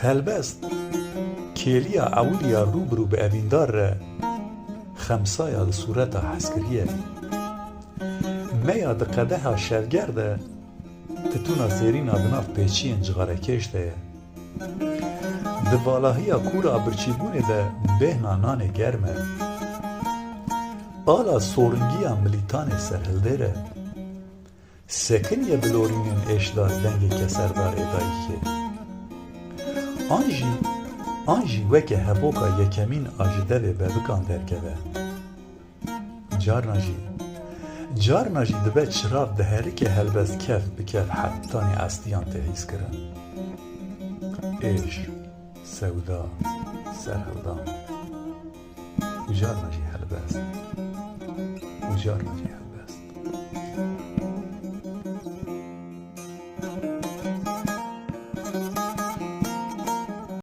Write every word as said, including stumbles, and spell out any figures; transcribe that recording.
Helbest, kêliya ewil ya rû bi rû bi evîndar re xemsaya li sûreta hezkiriyê. Meya di qedeha şevger de titûna zêrîna di nav pêçiyên cixarekêş de ye. Di valahiya kûr a birçîbûnê de bêhna nanê germ e. Ala soringiya milîtanê serhildêr e. Sekiniye bilorînên êşdar dengê keserdarê dayikê. An jî, an jî weke hevoka yekemîn a ji devê bebikan derkeve. Carna jî, carna jî dibe çirav diherike helbest kef bi kef hetanî estiyan tê hîskirin. Êş, sewda, serhildan. Û carna jî helbest. Û carna jî helbest.